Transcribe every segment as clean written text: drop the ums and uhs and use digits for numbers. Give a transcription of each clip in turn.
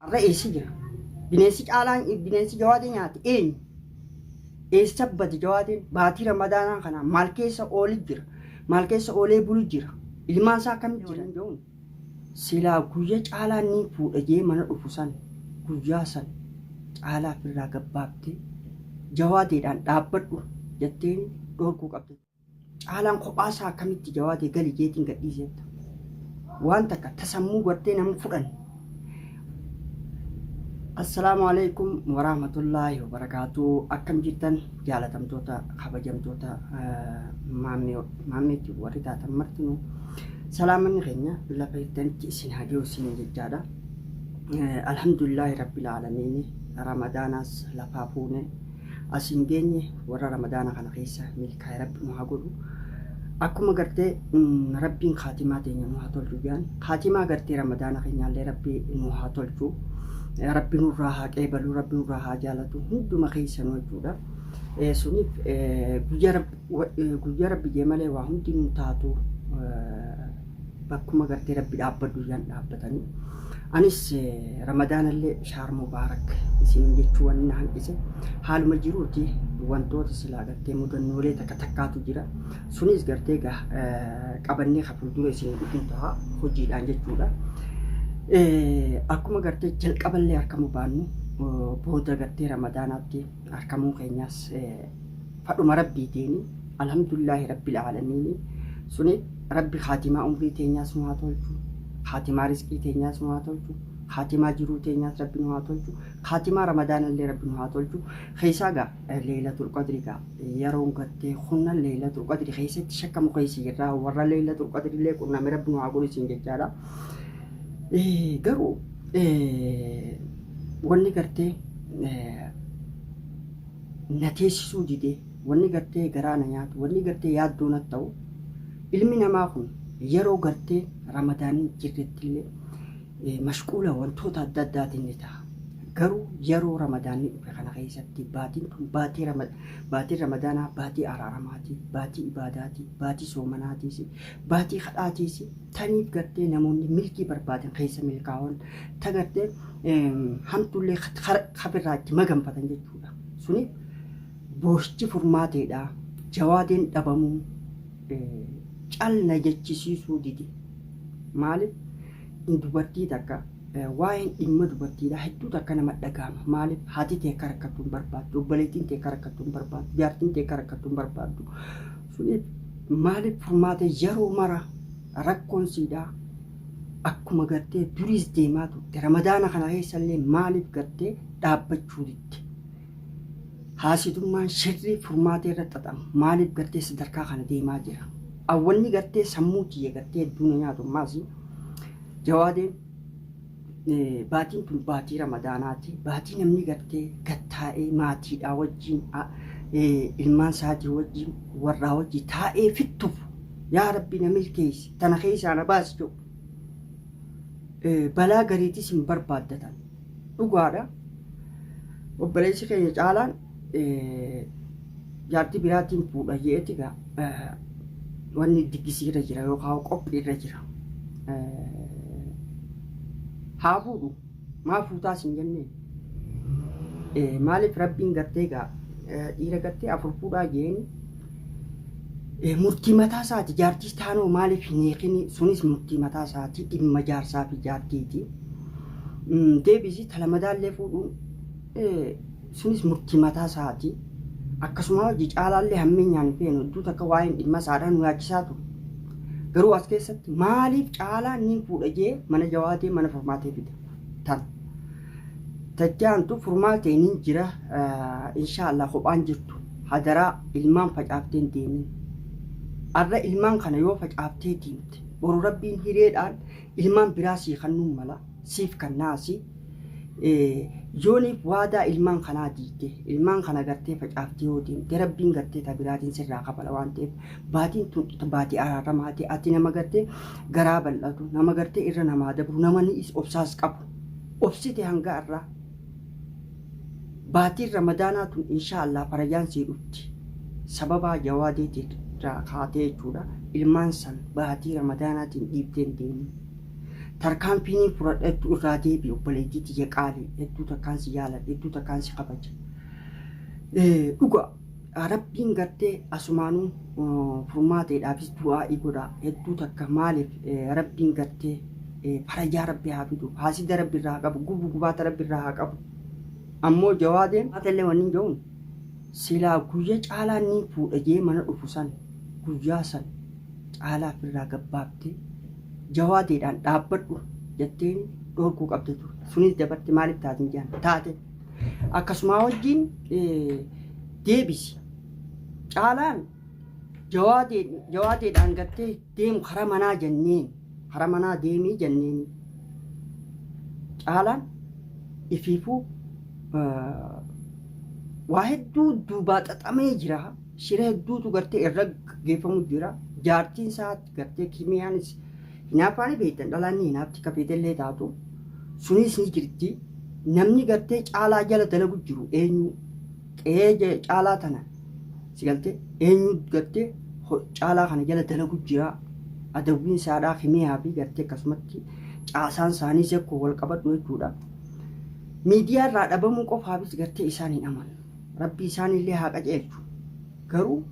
Har'a eessa jira? Bineensi caalaan bineensi jawaadee nyaate eenyu? Eessa bade jawaadeen? Baatii ramadaanaa kana maal keessa ooli jira? Maal keessa oolee bulu jira? Ilmaan isaa akkamitti jiran jechuun silaa guyya caalaan ni fuudha jee mana dhufu san guyyaa san caalaa ofirraa gabbaaftee jawaadeedhaan dhaabbadhu jetteen dhorkuu qabdi. Caalaan kophaa isaa akkamitti jawaadee gali jeetiin gadhiiseetta. Waan takka tasammuu gartee nama fudhan. Assalaamu alaikum warahmatullaahi wabarakaatu. Akkam jirtan jaalatamtoota kabajamtoota maammeetti warri taatan martinuu salaamanni keenya lafa jirtanitti isin haa gahu isin jechaadha. Alhamdulillaahi rabbil aalamiin ramadaanaas lafaa fuune as hin geenye warra ramadaana kana keessa milkaa'e rabbi nu haa godhu. Akkuma gartee rabbiin kaatimaa teenya nu haa tolchu jedhan kaatimaa gartee ramadaana keenyaallee rabbi nu haa tolchu. Rabbi nurraa haa qeebalu, rabbi nurraa haa jaalatu hunduma keessanuu jechuudha. Suniif guyyaa rabbi jee malee waa hundi nu taatu bakkuma gartee rabbi dhaabbadhu jedhan dhaabbatanii. Anis ramadaanallee shaar mubaarak isin jechuu waan na hanqise haaluma jiruuti wantoota silaa gartee mudannoolee takka takkaatu jira. Sunis gartee gaa qabannee ka fuuldura isin dhufnu ta'a hojiidhaan jechuudha. Akkuma gartee jalqaballee harkamuu baannu booda gartee ramadaanaatti harkamuu keenyaas fadhuma rabbiitiini alhamdulillaahi rabbil aalamiini suni rabbi kaatimaa umrii teenyaas nu haa tolchu kaatimaa rizqii teenyaas nu haa tolchu kaatimaa jiruu teenyaas rabbi nu haa tolchu kaatimaa ramadaanallee rabbi nu haa tolchu keessaa gaa leeylatul qadri gaa yeroon gartee kunna leeylatul qadri keessatti shakkamu keessa jirra warra leeylatul qadri illee qunname rabbi nu haa godhu isin jechaadha garuu wanni gartee na teessisuu didee wanni gartee garaa na nyaatu wanni gartee yaaddoo na ta'u ilmi namaa kun yeroo gartee ramadaanni jirretti illee mashquula wantoota adda addaatiin ni ta'a. Garuu yeroo ramadaanni dhufe kana keessatti baatiin tun baatii baatiin ramadaanaa baatii araaramaati, baatii ibaadaati, baatii soomanaatiis, baatii kadhaatiis taniif gartee namoonni milkii barbaadan keessa milkaa'an ta gartee hamtuullee kabirraa itti maganfatan jechuudha. Suni boohichi furmaateedha. Jawaadeen dhabamuu cal na jechisiisuu dide. Maaliif dubartii takka waa'een dhimma dubartiidhaa hedduu takka nama dhaga'ama. Maaliif haati tee akka rakkattu hin barbaaddu, obboleettiin tee akka rakkattu hin barbaaddu, jaartiin tee akka rakkattu hin barbaaddu. Suniif maaliif furmaate yeroo mara rakkoon siidhaa akkuma gartee duriis deemaa turte ramadaana kana keessallee maaliif gartee dhaabbachuu didde. Haasidummaan shirri furmaatee irra xaxamu maaliif gartee sadarkaa kana deemaa jira. Awwanni gartee sammuu tiyya gartee hedduu na nyaatu ammaas jawaadeen baatiin tun baatii ramadaanaati. Baatii namni gartee gattaa'ee maatiidhaa wajjin ilmaan isaatii wajjin warraa wajjin taa'ee fittuuf yaa rabbi na milkeessi tana keessaa na baasi jedhu. Balaa gariitis hin barbaaddatan. Dhugaadha. Obboleessi keenya caalaan jaartii biraatiin fuudha jeeti gaa wanni diggisiirra jira yookaan qophiirra jira. Haa fuudhu maa fuutaas hin jenneen. Maaliif rabbiin gartee gaa dhiira gartee afur fuudhaa jeeni murtii mataa isaati jaartii taanoo maaliif hin hiikini sunis murtii mataa isaati dhimma jaarsaa fi jaartiiti. Deebisi talamadaallee fuudhuun sunis murtii mataa isaati. Akkasuma hojii caalaallee hammeenyaan hin feenu hedduu takka waa'een dhimma isaadhaan nu yaachisaa ture. Garuu as keessatti maaliif caalaan niin fuudha jee mana jawaatee mana furmaatee fida. Tan. Tatti aantu furmaatee niin jira inshaallah kophaan jirtu hadaraa ilmaan facaaftee hin deemin. Arra ilmaan kana yoo facaaftee deemte boru rabbiin hireedhaan ilmaan biraa sii kannuun mala siif kannaasi. Yooniif waadaa ilmaan kanaa diigde ilmaan kana gartee facaaftee yoo deemte rabbiin gartee ta biraatiin sirraa kafala waan ta'eef baatiin tun baatii araaramaati ati nama gartee garaa bal'atu nama gartee irra namaa dabru nama ni obsaas qabu obsite hanga irraa baatiin ramadaanaa tun inshaa Allah farajaan sii dhufti sababaa jawaadeetiin irraa kaatee jechuudha ilmaan san baatii ramadaanaatiin dhiibtee hin deemin. Tarkaanfii niin fudhadha jettu irraa deebi'i obboleettii tiyya qaalii hedduu takkaan si jaaladha hedduu takkaan si kabaja. Dhuga rabbiin gartee asumaanuu furmaateedhaafis du'aa'ii godha hedduu takka maaliif rabbiin gartee farajaa rabbi haa fidu haasida rabbi irraa haa qabu gubu gubaata rabbi irraa haa qabu ammoo jawaadeen haatellee wanni hin ja'uun silaa guyya caalaan niin fuudha jee mana dhufu san guyyaa san caalaa firraa gabbaaftee jawaadeedhaan dhaabbadhu jetteen dhoorkuu qabda ture. Sunis dabarte maaliif taatin jedhan taate. Akkasumaa wajjin deebisi. Caalaan jawaadeedhaan gartee deemu karaa manaa jenneen karaa manaa deemii jenneen caalaan ifiifuu waa hedduu duubaa xaxamee jira. Shira hedduutu gartee irra geeffamu jira. Jaartiin isaa gartee kimiyaanis hinaaffaa ni beektan dhalaan ni hinaafti ka feetellee taatu. Sunis ni jirti. Namni gartee caalaa jala dalagu jiru eenyu? Qe'ee caalaa tana si galtee eenyu gartee caalaa kana jala dalagu jira. Adawwiin isaadhaa kimiyaa fi gartee akkasumatti caasaan isaanii zekkoo wal qabadhu jechuudha. Miidiyaa irraa dhabamuu qofaafis gartee isaan hin amanu. Rabbi isaanillee haa qajeelchu. Garuu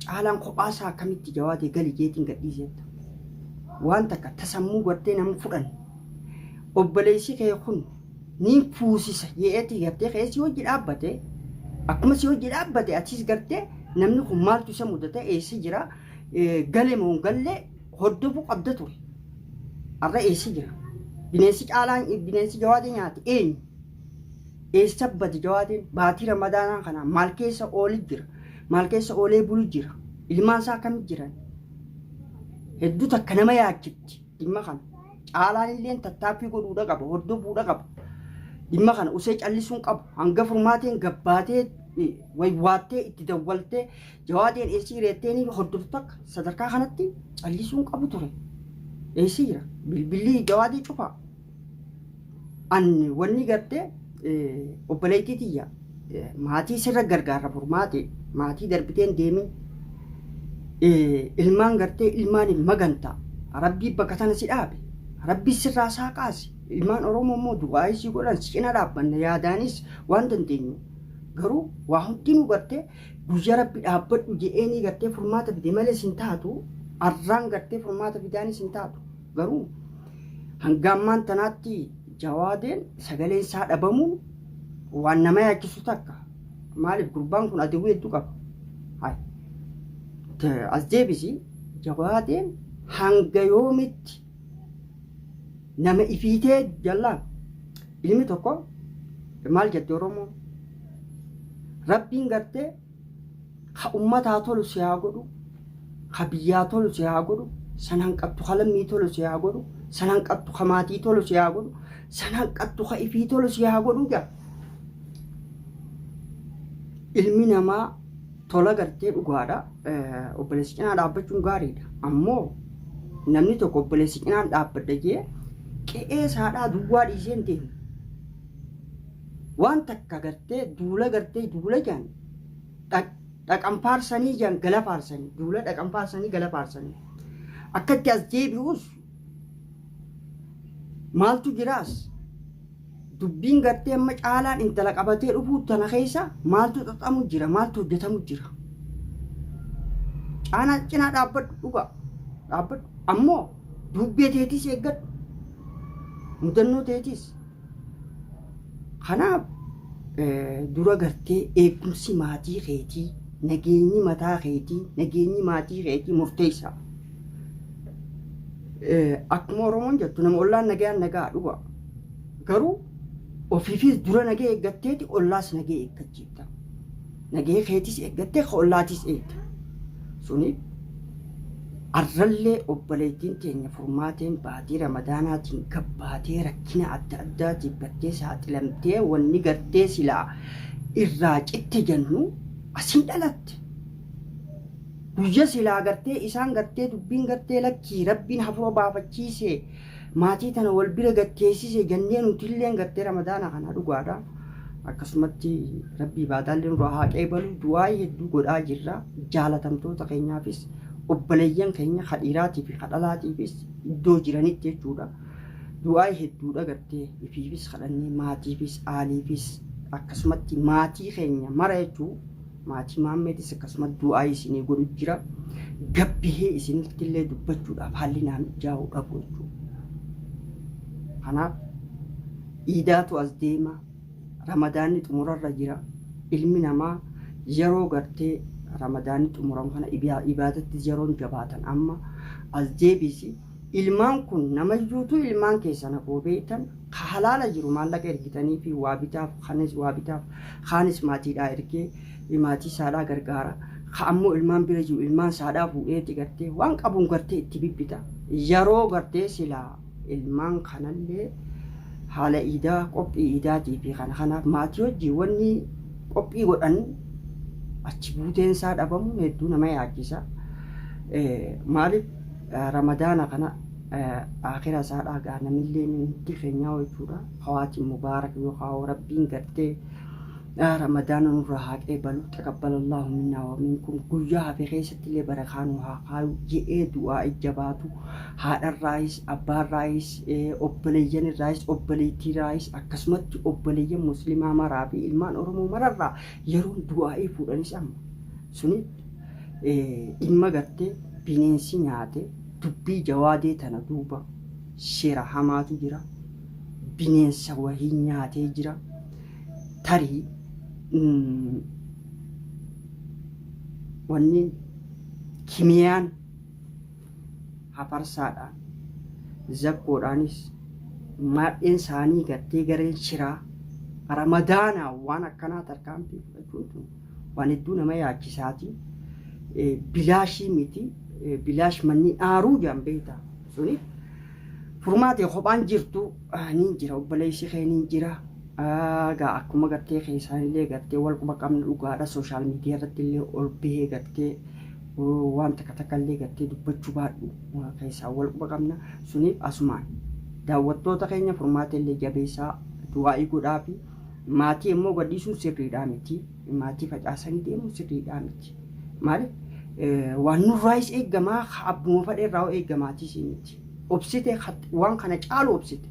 caalaan kophaa isaa akkamitti jawaadee gali jeetiin gadhiiseetta. Waan takka tasammuu gartee nama fudhan. Obboleessi kee kun ni fuusisa jeetii gartee kee si hojii dhaabbate akkuma si hojii dhaabbate atis gartee namni kun maaltu isa mudate eessa jira gale moo hin galle hordofuu qabda ture. Har'a eessa jira? Bineensi caalaan bineensi jawaadee nyaate eenyu? Eessa bade jawaadeen? Baatii ramadaanaa kana maal keessa ooli jira? Maal keessa oolee bulu jira? Ilmaan isaa akkamitti jiran? Hedduu takka nama yaachifti dhimma kana. Caalaan illeen tattaaffii godhuudha qaba, hordofuudha qaba. Dhimma kana usee callisuun qabu. Hanga furmaateen gabbaatee waywaattee itti dawwaltee Jawaadeen eessi jireetteeni hordoftu takka sadarkaa kanatti callisuun qabu ture. Eessi jira? Bilbilli jawaadee cufaa. An wanni gartee obboleettii tiyya maatii sirra gargaarra furmaate maatii darbiteen deemin ilmaan gartee ilmaan hin maganta rabbii bakka tana si dhaabe rabbii sirraa isaa kaase ilmaan oromoo immoo du'aayii si godhan si cina dhaabbanna yaadaanis waan dandeenyu garuu waa hundinuu gartee guyya rabbi dhaabbadhu je'eenii gartee furmaata fide malee sin taatu arraan gartee furmaata fidaanis hin taatu garuu hanga ammaan tanaatti jawaadeen sagaleen isaa dhabamuun waan nama yaachisu takka maaliif gurbaan kun adawwii hedduu qaba hay as deebisi jawaadeen hanga yoomitti nama ifiitee jallaan ilmi tokko maal jette oromoon rabbiin gartee ka ummataa tolu si haa godhu ka biyyaa tolu si haa godhu san hanqattu ka lammii tolu si haa godhu san hanqattu ka maatii tolu si haa godhu san hanqattu ka ifii tolu si haa godhu jaa ilmi namaa tola gartee dhugaadha obboleessi cinaa dhaabbachuun gaariidha ammoo namni tokko obboleessi cinaan dhaabbadha jee qe'ee isaadhaa duwwaa dhiisee hin deemu waan takka gartee duula gartee duula jaan dhaqan faarsanii jaan gala faarsanii duula dhaqan faarsanii gala faarsanii akkatti as deebi'us maaltu jiraas Dubbiin gartee amma caalaan intala qabatee dhufuu tana keessa maaltu xaxamu jira maaltu hojjetamu jira. Caanaa cinaa dhaabbadhu dhugaa dhaabbadhu ammoo dubbee teetiis eeggadhu mudannoo teetiis. Kanaaf dura gartee eegumsi maatii keetii nageenyi mataa keetii nageenyi maatii keetii murteessaa. Akkuma Oromoon jettu nama ollaan nagayaan nagaa dhugaa. Garuu ofiifis dura nagee eeggatteeti ollaas nagee eeggachiifta. Nagee keetis eeggattee ka ollaatis eegda. Suniif arrallee obboleettiin teenya furmaateen baatii ramadaanaatiin gabbaatee rakkina adda addaatiif gartee saaxilamtee wanni gartee silaa irraa citte jennu asiin dhalatte. Guyya silaa gartee isaan gartee dubbiin gartee lakkii rabbiin hafura baafachiise maatii tana wal bira gatteessise jennee nutilleen gartee ramadaana kana dhugaadha. Akkasumatti rabbii baadaallee nurraa haa qeebalu du'aayii hedduu godhaa jirra jaalatamtoota keenyaafis obboleeyyan keenya ka dhiiraatii fi ka dhalaatiifis iddoo jiranitti jechuudha. Du'aa'ii hedduudha gartee ifiifis kadhannee maatiifis aaliifis akkasumatti maatii keenya mara jechuu maatii maammeetis akkasuma du'aa'ii isinii godhu jira. Gabbihee isinitti illee dubbachuudhaaf haalli naa mijaa'u dhabu jechuudha. Kanaaf iidaatu as deema. Ramadaanni xumurarra jira. Ilmi namaa yeroo gartee ramadaanni xumuramu kana ibaadattis yeroon jabaatan amma as deebisi. Ilmaan kun namayyuutu ilmaan keessan akkuma beektan ka halaala jiru maallaqa ergitanii fi waa bitaaf kanis waa bitaaf kaanis maatiidhaa ergee maatii isaadhaa gargaara. Ka ammoo ilmaan bira jiru ilmaan isaadhaa fuudheeti gartee waan qabuun gartee itti bibbita. Yeroo gartee silaa ilmaan kanallee haala iidaa qophii iidaatii fi kana kanaaf maatii wajjin wanni qophii godhan achi buuteen isaa dhabamuun hedduu nama yaachisa. Maaliif ramadaana kana aakhira isaadhaa gaa namillee hundi keenyaa jechuudha. Hawaatiin mubaarak yookaan rabbiin gartee ramadaana nurraa haa qeebalu taqabbalallahu minnaa wa minkum guyyaa hafe keessatti illee barakaa nu haa kaayu je'ee du'aa ijjabaatu haadharraayis abbaarraayis obboleeyyan irraayis obboleettiirraayis akkasumatti obboleeyyan muslimaa maraa fi ilmaan oromoo mararraa yeroon du'aa'ii fuudhanis amma suni dhimma gartee bineensi nyaate dubbii jawaadee tana duuba shira hamaatu jira bineensa wahii nyaatee jira tarii wanni kimiyaan hafarsaadhaan zakkoodhaanis maadheen isaanii gartee gareen shiraa ramadaanaa waan akkanaa tarkaanfii fudhachuun tun waan hedduu nama yaachisaati. Bilaashii miti bilaash manni aaruu jaan beektaa suni furmaatee kophaan jirtu niin jira obboleessi kee niin jira. Gaa akkuma gartee keessaanillee gartee wal quba qabna dhugaadha social media irratti illee ol bahee gartee waan takka takka illee gartee dubbachuu baadhu keessaa wal quba qabna suniif asumaan daawwattoota keenya furmaata illee jabeessaa du'aa'ii godhaa fi maatii immoo gadhiisuun sirriidhaa miti maatii facaasanii deemuun sirriidhaa miti maaliif waan nurraayis eeggamaa abbuma fadhe irraa eeggamaatiis miti obsite waan kana caalu obsite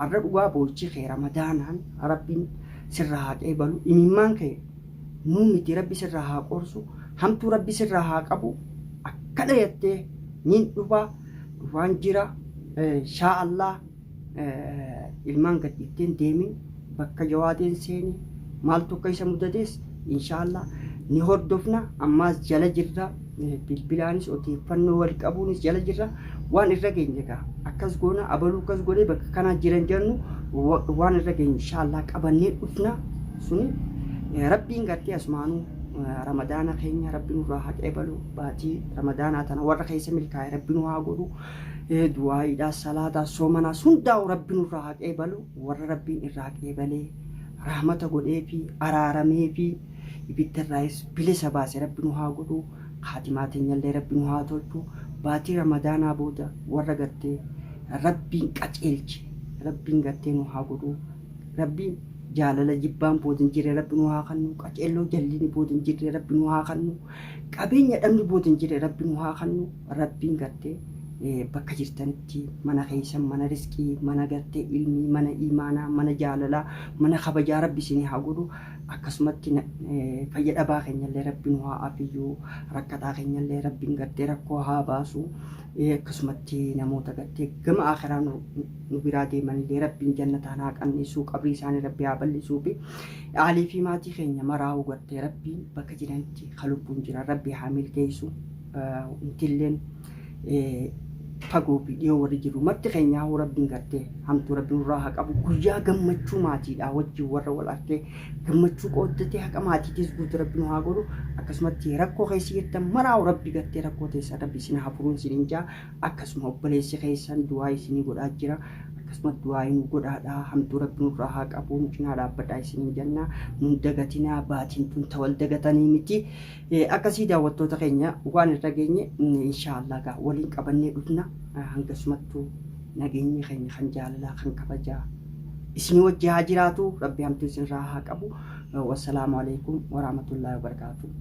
arra dhugaa boochi kee ramadaanaan rabbiin sirraa haa qeebalu imimmaan kee nuu miti rabbi sirraa haa qorsu hamtuu rabbi sirraa haa qabu akkana jettee niin dhufaa dhufaan jira shaa Allah ilmaan gadhiifteen deemin bakka jawaadeen seene maaltu akka isa mudatees inshaallah ni hordofna ammaas jala jirra bilbilaanis odeeffannoo wal qabuunis jala jirra waan irra geenye egaa akkas goona abaluu akkas godhee bakka kanaa jiran jennu waan irra geenye inshaallah qabannee dhufna suni rabbiin gartee asumaanuu ramadaana keenya rabbi nurraa haa qeebalu baatii ramadaanaa tana warra keessa milkaa'e rabbi nu haa godhu du'aa'iidhaa salaataa soomanaas hundaa'u rabbi nurraa haa qeebalu warra rabbiin irraa qeebalee rahmata godhee fi araaramee fi ibidda irraayis bilisa baase rabbi nu haa godhu kaatimaa teenyallee rabbi nu haa tolchu baatii ramadaanaa booda warra gartee rabbiin qaceelche rabbiin gartee nu haa godhu rabbiin jaalala jibbaan booda hin jirre rabbi nu haa kannu qaceelloo jallinni booda hin jirre rabbi nu haa kannu qabeenya dhabni booda hin jirre rabbi nu haa kannu rabbiin gartee bakka jirtanitti mana keessan mana riskii mana gartee ilmii mana imaanaa mana jaalalaa mana kabajaa rabbi isinii haa godhu akkasumatti fayya dhabaa keenyallee rabbi nu haa afiyyuu rakkataa keenyallee rabbiin gartee rakkoo haa baasu akkasumatti namoota gartee gama akhiraa nu biraa deemanillee rabbiin jannataan haa qanniisuu qabrii isaanii rabbi haa bal'isuu fi aalii fi maatii keenya maraa'uu gartee rabbiin bakka jiranitti ka lubbuun jiran rabbi haa milkeessu intilleen fagoo fi dhiyoo warri jiru marti keenyaa hoo rabbiin gartee hamtuu rabbi nurraa haa qabu guyyaa gammachuu maatiidhaa wajjin warra wal arkee gammachuu qooddatee haqa maatiitis guutu rabbi nu haa godhu akkasumatti rakkoo keessa jirtan maraa rabbi gartee rakkoo teessan rabbi isin haa furuun isiniin jaa akkasuma obboleessi keessan du'aa isinii godhaa jira akkasuma du'aa nu godhaadha hamtuu rabbi nurraa haa qabu nu cinaa dhaabbadhaa isiniin jenna nun dagatinaa baatiin tun tawal dagatanii miti Akkasii daawwattoota keenya waan irra geenye inshaallah gaa waliin qabannee dhufna hangasumattuu nageenyi keenya kan jaalalaa kan kabajaa isinii wajji haa jiraatu rabbi hamtuu isinirraa haa qabu wassalaamu alaikum warahmatullaahi wabarakaatu.